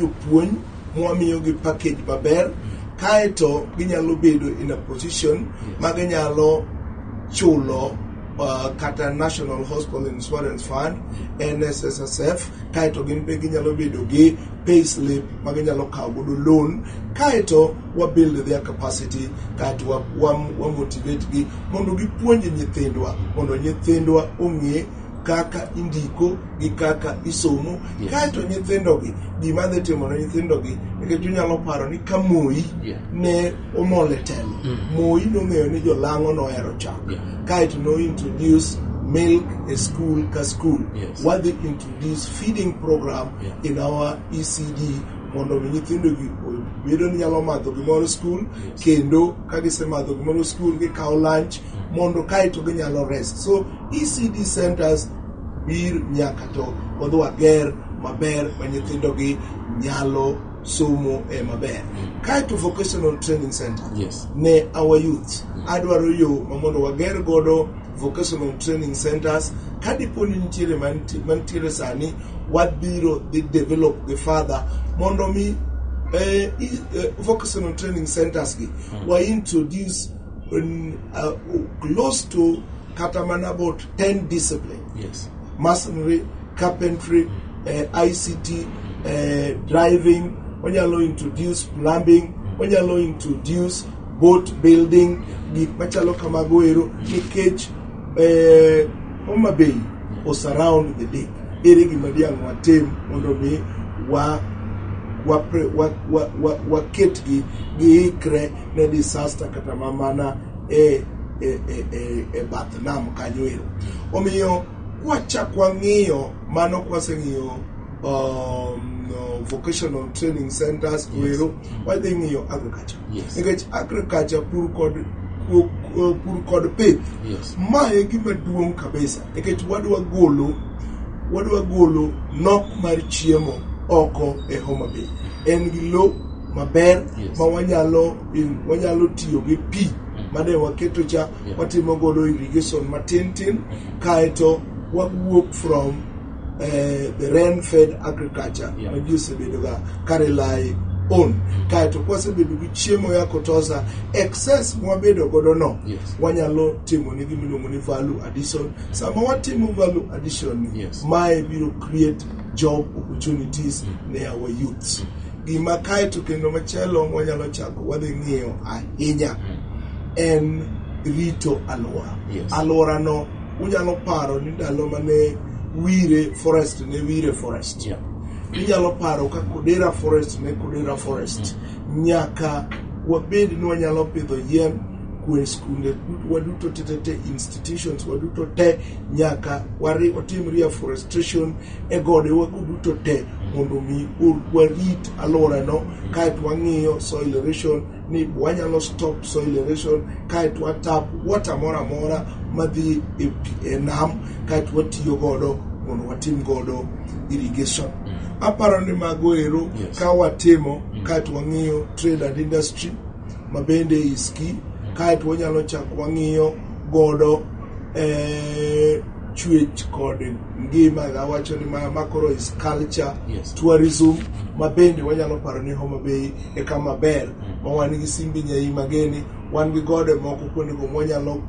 jopuonj mwamiyogi package maber kaeto ginyalo bedo in a position ma ginyalo chulo kata National Hospital Insurance Fund, NSSF, kaeto gin be ginyalo bedo gi pay slip ma ginyalo kawo godo loan, kaeto wa build their capacity, kaeto wa motivate gi mondo gipuonj nyithindwa, mondo nyithindwa ong'e kaka indiko gi kaka isomo. Kaeto nyithindogi, gima dhi timo ne nyithindogi, nikech unyalo paro ni ka Moi ne omol e telo, Moi nong'eyo ni jolang'o nohero chak. Kaeto no introduce milk e school ka school. Wadhi introduce feeding program in our ECD mondo mi nyithindogi bedo ni nyalo madho gimoro school, kendo ka gisemadho gimoro school gikawo lunch mondo kaeto ginyalo rest. So ECD centers bir nyaka to wadhi wager maber ma nyithindogi nyalo somo e maber. Kaeto vocational training center ne our youth, adwaro yo ma mondo wager godo vocational training centers. Ka dipo ni nitiere mantiere sani, wabiro dhi develop gi further mondo mi vocational training centers gi wa introduce close to kata mana about 10 discipline: masonry, carpentry, ICT, driving, wanyalo introduce plumbing, wanyalo introduce boat building, gik machalo kamago ero, nikech Homa Bay o surround the lake. Ere gima diang' watim mondo mi wa waketgi giikre ne disaster kata mana e bath nam kanyo ero? Omiyo kwachak wang'iyo mano, kwaseng'iyo vocational training centers ero, wadhi ng'iyo agriculture, nikech agriculture, pur kod pith, ma e gima duong' kabisa, nikech wadwa golo nok mar chiemo oko e Homa Bay. En gi lo maber ma wanyalo tiyo gi pi mane waketo cha, watimo godo irrigation matin tin, kaeto wawuok from the rain fed agriculture ma ji osebedo ga ka rely on. Kaeto kwasebedo gi chiemo ya kutosha, excess mwabedo godo no, wanyalo timo ni gima iluongo ni value addition. Sama watimo value addition ni, mae biro create job opportunities ne our youths. Gima kaeto kendo machielo wanyalo chako wadhi ng'iyo ahinya en rito alwora. Alworano unyalo paro ni ndalo mane Wire Forest ne Wire Forest, inyalo paro ka Kodera Forest ne Kodera Forest. Nyaka wabed ni wanyalo pidho yien kwe skunde waduto te te te, institutions waduto te, nyaka watim reforestation e gode wago duto te mondo mi warit alworano. Kaeto wang'iyo soil erosion, ni wanyalo stop soil erosion, kaeto watap water moro amora madhi e nam, kaeto watiyo godo mondo watim godo irrigation. Aparo ni mago ero ka watimo, kaeto wang'iyo trade and industry ma bende is key. Kaeto wanyalo chako wang'iyo godo chwech kod ngima, awacho ni ma koro is culture, tourism, ma bende wanyalo paro ni Homa Bay e kama ber ma wan gi Simbi Nyai Mageni, wan gi gode moko kuondego mwanyalo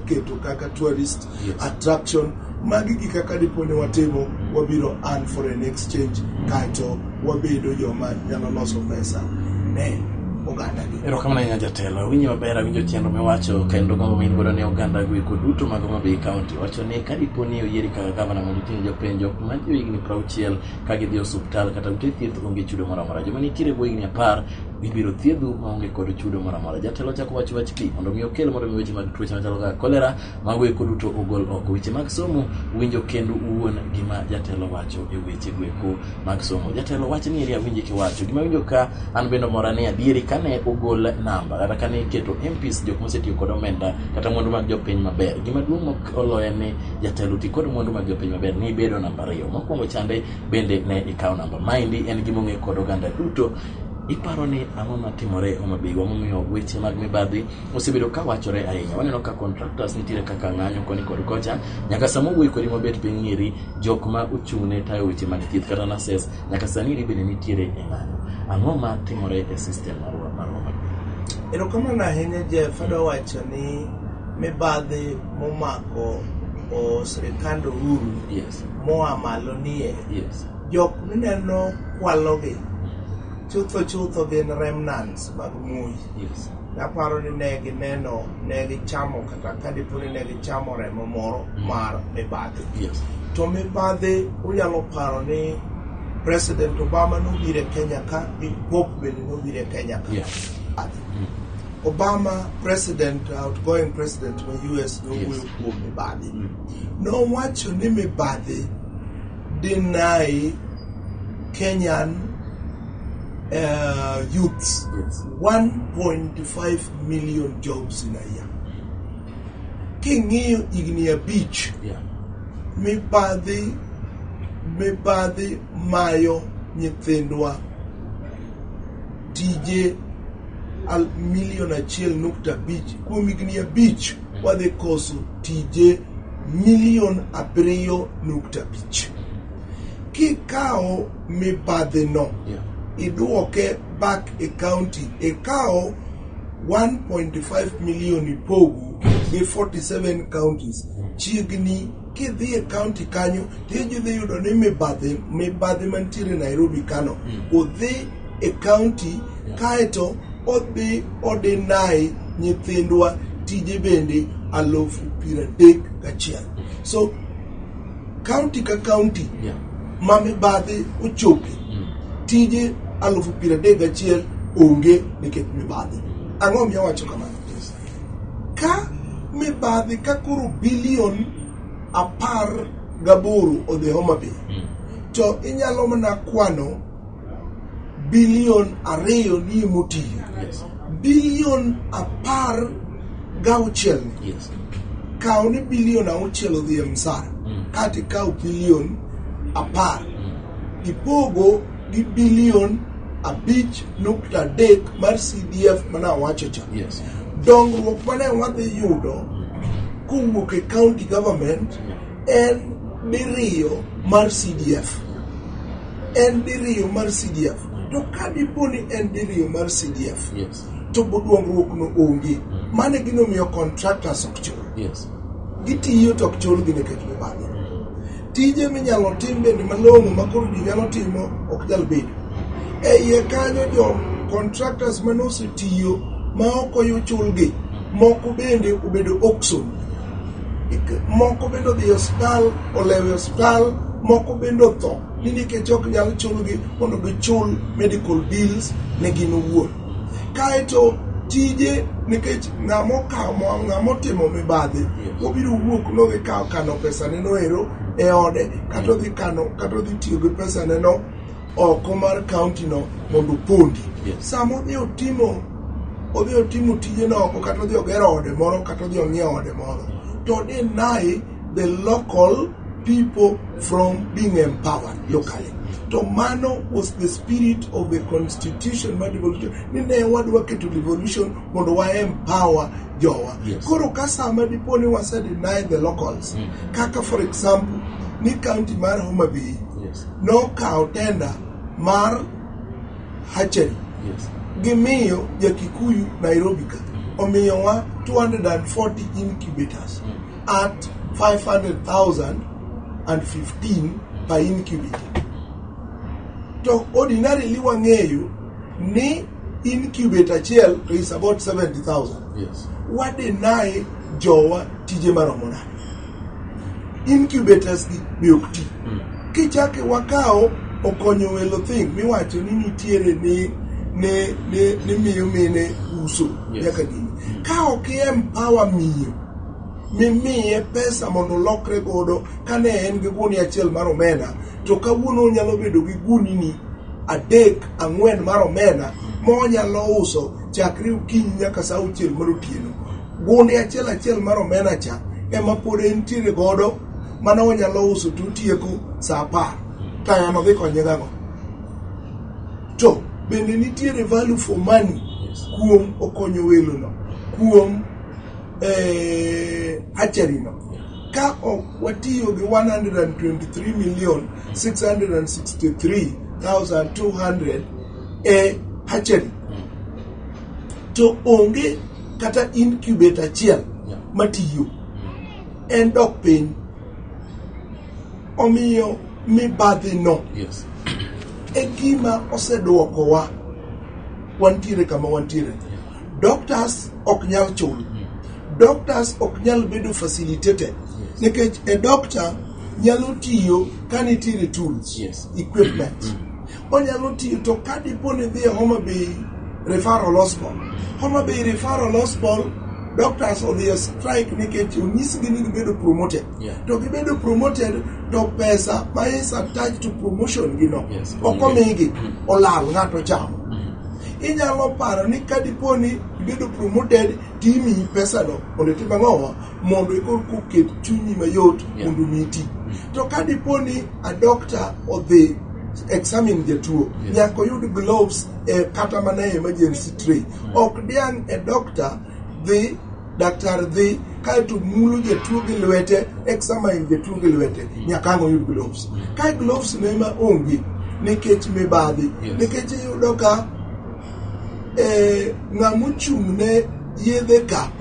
keto kaka tourist attraction. Magi gik kaka dipo ni watimo, wabiro earn foreign exchange, kaeto wabedo joma nyalo loso pesa ne oganda gi. Erokamano ahinya, jatelo. Awinjo maber, awinjo chenro miwacho kendo gombo ma in godo ne oganda goeko duto mag Homa Bay County. Wacho ni ka dipo ni oyieri kaka gavana mondo iting' jopiny, jok ma johigni 60 ka gidhi e osuptal kata ute thieth onge chudo moro amora. Joma nitiere e bwo higni 10 ibiro thiedhu maonge kod chudo moro amora. Jatelo chako wacho wach pi mondo mi okel mondo mi weche mag tuoche machalo kaka kolera mago eko duto ogol oko. Weche mag somo winjo kendo uwuon gima jatelo wacho e weche goeko mag somo. Jatelo, wach ni eri awinji kiwacho. Gima awinjo ka an bende omora ni adieri kane ogol namba kata kane iketo MPs jok mosetiyo kod omenda kata mwandu mag jopiny maber. Gima duong' moloyo en ni jatelo ti kod mwandu mag jopiny maber ni ibedo namba 2. Mokwongo chande bende ne ikawo namba. Maendi en gima ong'e kod oganda duto. Iparo ni ang'o matimore Homa Bay momiyo weche mag mibadhi osebedo ka wachore ahinya? Waneno ka contractors nitiere kaka ng'anyo koni kod kocha, nyaka sama owuoyo kodi mabet piny ng'iri jok ma ochung' ne tayo weche mag thieth kata nurses nyaka sani eri bende nitiere e ng'anyo. Ang'o matimore e system marwa mar Homa Bay? Erokamano ahinya Jeff, adwa wacho ni mibadhi momako o sirikand Uhuru moa malo nie jok mineno kwalogi chutho chutho gin remnants mag Moi. Naparo ni ne gineno, ne gichamo kata ka dipo ni ne gichamo remo moro mar mibadhi. To mibadhi unyalo paro ni President Obama nobiro e Kenya ka gi Pope bende nobiro e Kenya ka. Obama, president, outgoing president ma US nowuoyo kuom mibadhi. Nowacho ni mibadhi deny Kenyan youths 1.5 million jobs in a year. King'iyo higni 5 mibadhi mayo nyithindwa tije milion 1.5 kuom higni 5 wadhi koso tije milion 7.5. Kikawo mibadhi no iduoke back e county, ikawo 1.5 million ipogo gi 47 counties. Chiegni kidhi e county kanyo tijidhi yudo ni mibadhi mantiere Nairobi kano odhi e county kaeto odhi odeny nyithindwa tije bende 31,000. So county ka county ma mibadhi ochopi tije 31,000 onge nikech mibadhi. Ang'o miyo awacho kamano? Ka mibadhi ka koro bilion 18 odhi Homa Bay, to inyalo mana kwano bilion 2 ni motiyo. Bilion 16 kaw ni bilion 6 odhi e msara, kata ikaw bilion 10 ipogo gi bilion 5.3 mar CDF mana awacho cha. Dongruok mane wadhi yudo kowuok e county government en diriyo mar CDF. En diriyo mar CDF. To ka dipo ni en diriyo mar CDF, to dongruok no onge. Mano e gima omiyo contractors ok chul. Gitiyo to ok chulgi nikech mibadhi. Tije minyalo tim bende malong'o ma koro ji nyalo timo ok nyal bedo. E iye kanyo jo contractors mane osetiyo ma ok ochulgi, moko bende obedo auction. Moko bende odhi e osiptal, olewo e osiptal, moko bende otho ni nikech ok nyal chulgi mondo gichul medical bills ne gin owuon. Kaeto tije nikech ng'ama okawo ng'ama otimo mibadhi obiro wuok nodhi kawo kano pesa ne no ero e ode kata odhi kano kata odhi tiyo gi pesa ne no oko mar county no mondo opondi. Sama odhi otimo tije no oko kata odhi ogero ode moro kata odhi ong'iewo ode moro to deny the local people from being empowered locally. To mano was the spirit of the constitution mar devolution ni ne wadwa keto devolution mondo wa empower jowa. Koro ka sama dipo ni wase deny the locals, kaka for example ni county mar Homa Bay nokawo tender mar hatchery gimiyo ja-Kikuyu Nairobi ka omiyowa 240 incubators at 500,015 per incubator. To ordinarily wang'eyo ni incubator achiel to is about 70,000. Wa deny jowa tije maromo nade? Incubators gi be ok ti. Kichake wakawo okonyo welo thing miwacho ni nitiere ni ni miyo mine uso nyaka gini. Ka ok i empower miyo mimiye pesa mondo olokre godo kane en gi gunia achiel mar omena to kawuono onyalo bedo gi gunini 3 4 mar omena monyalo uso chakre okinyi nyaka sa 6 mar otieno. Gunde achiel achiel mar omena cha ema pod entiere godo mano onyalo uso to otieko sa 10 ka en odhi konye gang'o? To Bende nitiere value for money kuom okonyo welono, kuom hatchery no. Ka ok watiyo gi 123 million 663,200 e hatchery, to onge kata incubator achiel matiyo, en dok piny. Omiyo mibadhi no e gima oseduokowa wantiere kama wantiere. Doctors ok nyal chul, doctors ok nyal bedo facilitated, nikech e doctor nyalo tiyo ka nitiere tools, equipment, onyalo tiyo. To ka dipo ni dhi e Homa Bay Referral Hospital, Homa Bay Referral Hospital doctors odhi e strike nikech onyisgi ni gibedo promoted. To gibedo promoted, to pesa ma is attached to promotion gi no ok omigi, olal, ng'ato chamo. Inyalo paro ni ka dipo ni ibedo promoted, timiyi pesano mondo itim ang'owa, mondo ikorka oket chunyi mayot mondo omiyi ti. To ka dipo ni a doctor odhi examine jatuo, nyaka oyud gloves e kata mana e emergency tray. Ok diang' e doctor dhi, daktar dhi kaeto mulo jatuo gi lwete, examine jatuo gi lwete, nyaka ang' oyud gloves. Ka gloves ne ema onge nikech mibadhi, nikech iyudo ka ng'ama ochung' ne yedhe ka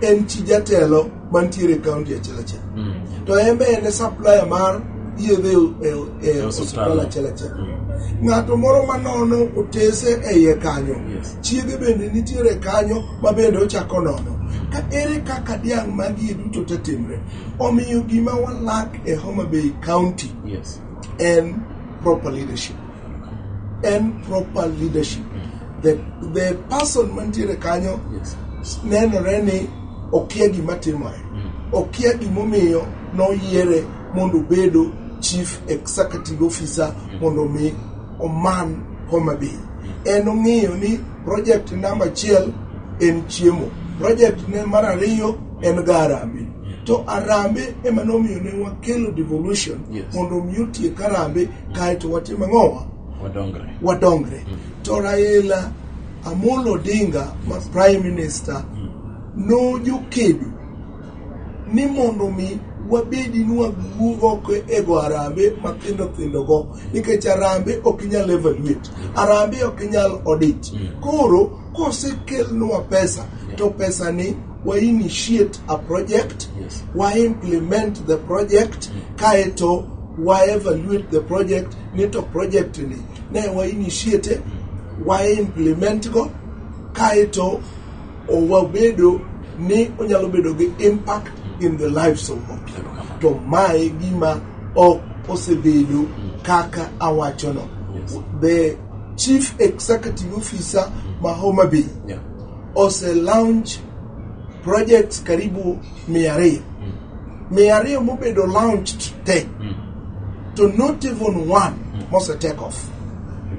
en chi jatelo mantiere e kaunti achiel achiel, to en be en e supplier mar yedhe e osiptal achiel achiel. Ng'ato moro manono otese e iye kanyo, chiege bende nitiere kanyo ma bende ochako nono. Ka ere kaka diang' magi duto te timre? Omiyo gima walak e Homa Bay County en proper leadership, en proper leadership. The person mantiere kanyo nenore ni okia gima timore, okia gimomiyo noyiere mondo obedo chief executive officer mondo mi oman Homa Bay. En ong'iyo ni project namba achiel en chiemo, project ne mar ariyo en ga Harambee. To Harambee ema nomiyo ne wakelo devolution mondo mi otiek Harambee, kaeto watim ang'owa? Wadongre. Wadongre. To Raila Amolo Odinga ma prime minister nojokedo ni mondo mi wabedi ni wawuok oko e go Harambee mathindo thindo go, nikech Harambee ok inyal evaluate, Harambee ok inyal audit. Koro kosekelnwa pesa, to pesa ni wa initiate a project, wa implement the project, kaeto wa evaluate the project ni to project ni ne wa initiate, wa implement go, kaeto wabedo ni onyalo bedo gi impact in the lives of more people. To mae gima ok osebedo kaka awachono. The chief executive officer ma Homa Bay ose launch projects karibu 200, 200 mobedo launched te, to not even one mose take off.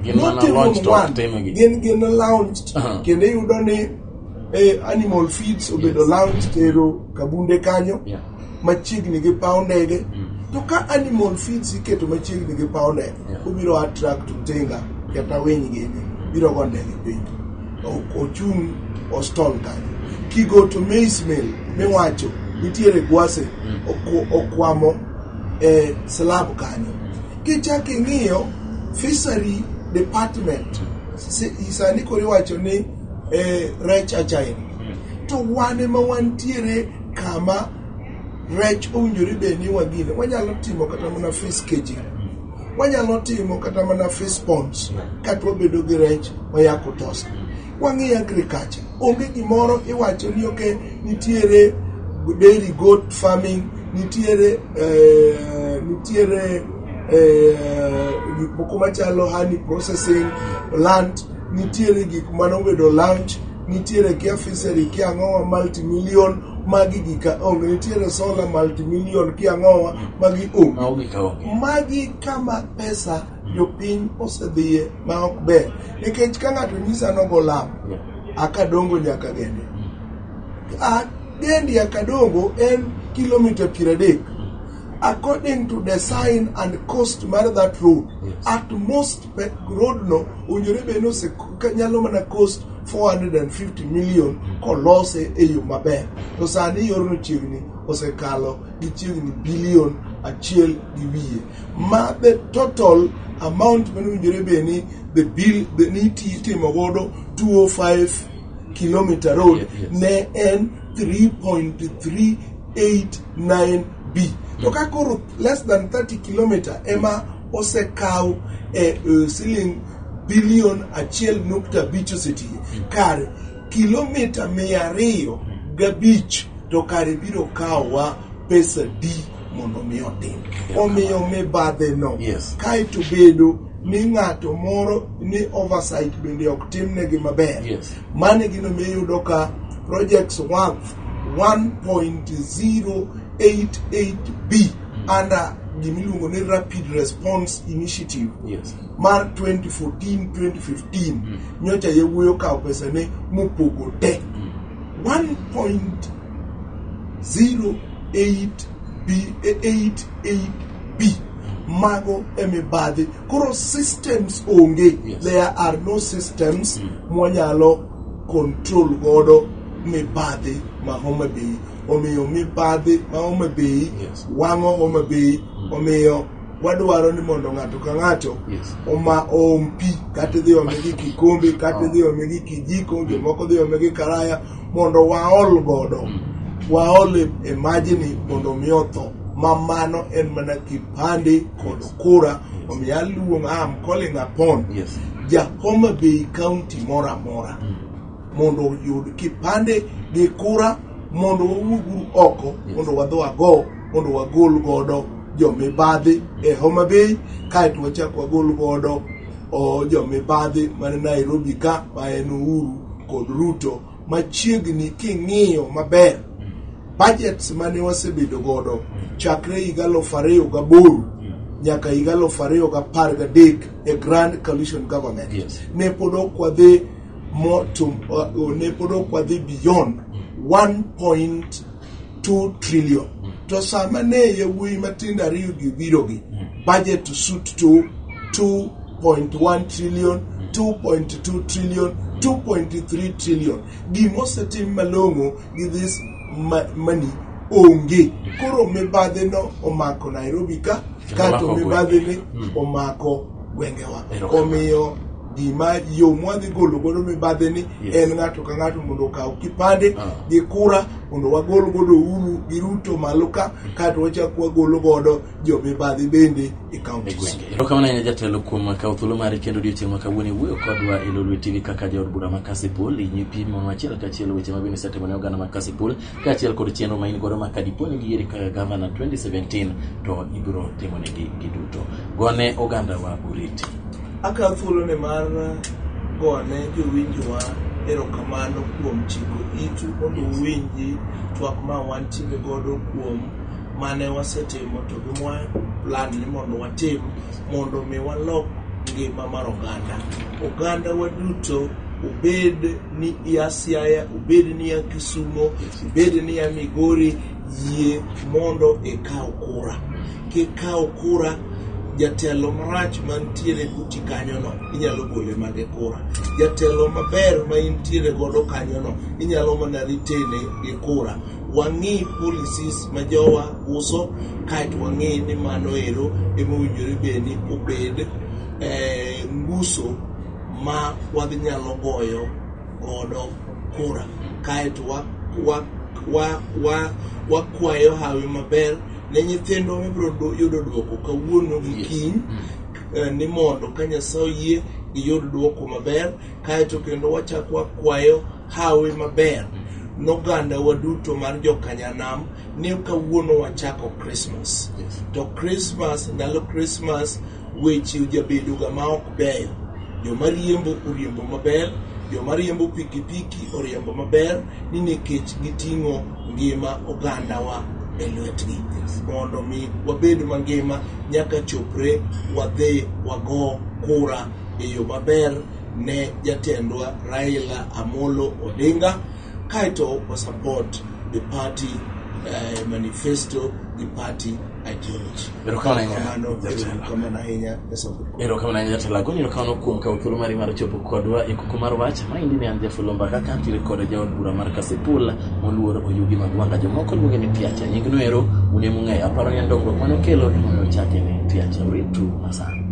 Gin Not mana even launched to ok one. timgi. Gin launched, kendo iyudo ni animal feeds obedo launched ero Kabunde kanyo machiegni gi paw ndege. To ka animal feeds iketo machiegni gi paw ndege, obiro attract tinga kata winy gini biro go ndege piny, ok ochung' ostol kanyo. Kigo to maize mill miwacho nitiere Gwase okwamo e slab kanyo. Kichak ing'iyo fishery department, sani koro iwacho ni rech a China, to wan ema wantiere kama rech owinjore bed ni wagine. Wanyalo timo kata mana fish caging, wanyalo timo kata mana fish ponds, kata wabedo gi rech maya kutosa. Wang'iyo agriculture, onge gimoro iwacho ni ok nitiere dairy goat farming, nitiere gik moko machalo honey processing plant, nitiere gik manobedo launch, nitiere kia fishery kia ang'owa multimillion. Magi gika onge. Nitiere solar multimillion kia ang'owa, magi onge. Mago gika onge. Magi kama pesa jopiny osedhiye ma ok ber, nikech ka ng'ato nyisa nogo lam akadongo nyaka Gende, a Gendi akadongo en kilomita 30. According to design and cost mar that road, at most road no owinjore bed ni nyalo mana cost 450 million kolose e yo maber. To sani yorno chiegni osekalo gi chiegni bilion 1.5. Ma the total amount mane owinjore bed ni the bill ni itimo godo 205 kilometer road ne en 3.389 B. To ka koro less than 30 kilometer ema osekaw e siling bilion 1.5 osetiye. Kare kilomita 205 to kare biro kawowa pesa di mondo mi otim. Omiyo mibadhi no. Kaeto bedo ni ng'ato moro ni oversight bende ok timnegi maber. Mano e gino miyudo ka projects worth 1.088 B under gimiluongo ni Rapid Response Initiative mar 2014-2015 nyocha yawuoyi okawo pesane mopogo te. 1.08 B 88 B mago e mibadhi. Koro systems onge. There are no systems mwanyalo control godo mibadhi ma Homa Bay. Omiyo mibadhi ma Homa Bay wang'o Homa Bay. Omiyo wadwaro ni mondo ng'ato ka ng'ato oma oom pi, kata idhi ome gi kikombe, kata idhi ome gi kijiko, jomoko dhi ome gi karaya, mondo waol godo. Waol e majni mondo mi otho. Ma mano en mana kipande kod kura. Omiyo aluong, am calling upon ja Homa Bay County moro amora mondo oyud kipande gi kura, mondo wawuog oko, mondo wadhi wago, mondo wagol godo jomibadhi e Homa Bay, kaeto wachak wagol godo jomibadhi man Nairobi ka, ma en Uhuru kod Ruto. Machiegni king'iyo maber budgets mane wasebedo godo chakre higa 2008 nyaka higa 2013 e Grand Coalition Government, ne pod ok wadhi ne pod ok wadhi beyond 1.2 trillion. To sama ne yawuoyi matindo ariyo gi obiro gi budget to suit to 2.1 trillion, 2.2 trillion, 2.3 trillion. Gimosetim malong'o gi this money onge. Koro mibadhi no omako Nairobi ka, kato mibadhi ni omako gwengewa. Omiyo gima yo mwadhi golo godo mibadhi ni en ng'ato ka ng'ato mondo okaw kipande gi kura, mondo wagol godo Uhuru gi Ruto malo ka, kato wachak wagolo godo jomibadhi bende e counties. Erokamano ahinya jatelo kuom kawo thuolo mari kendo odiochieng' ma kawuono iwuoyo kodwa e Lolwe TV kaka jaod bura ma Kasipul. Ipimonwa achiel kachiel weche ma bende isetimo ne oganda ma Kasipul, kaachiel kod chenro ma in godo ma kadipo ni giyieri kaka gavana 2017 to ibiro timonegi giduto. Gone oganda wa oriti. Akawo thuoloni mar gone jowinjowa erokamano kuom chiko itu mondo uwinji twak ma wantiere godo kuom mane wasetimo to gi mwa plan ni mondo watim mondo mi walok ngima mar oganda. Oganda waduto, obed ni ia Siaya, obed ni ia Kisumo, obed ni ia Migori, yie mondo ikaw kura. Kikaw kura, jatelo marach mantiere buti kanyono inyalo gole mage kura. Jatelo maber ma intiere godo kanyono inyalo mana ritene gi kura. Wang'i policies ma jowa uso, kaeto wang'i ni mano ero emowinjore bed ni obed nguso ma wadhi nyalo goyo godo kura. Kaeto wakwayo hawi maber ne nyithindwa mabiro yudo duoko kawuono gi kiny, ni mondo ka Nyasaye oyie giyud duoko maber. Kaeto kendo wachak wakwayo hawi maber noganda waduto mar jokanyanam ni kawuono wachako Christmas. To Christmas, ndalo Christmas weche jabedo ga ma ok beyo. Joma riembo oriembo maber, joma riembo pikipiki oriembo maber, ni nikech giting'o ngima ogandawa e lwetgi. Mondo mi wabed mangima nyaka chopre wadhi wago kura e yo maber ne jatendwa Raila Amolo Odinga, kaeto wa support the party manifesto, the party Hygienic. Erokamano ahinya, Erokamano, jatelo. erokamano ahinya, Nyasaye obed kodi. Erokamano ahinya jatelo. Agoni erokamano kuom kawo thuolo mari mar chopo kodwa e kuku mar wach. Maendi ne an Jeffrey Lombaka ka antiere kod jaod bura mar Kasipul moluor Oyugi Magwanga. Jomoko luonge ni Tiacha. Nyingno ero un ema ung'eyo. Aparo ni en dongruok mane okelo emomiyo ochake ni Tiacha. Oritu masani.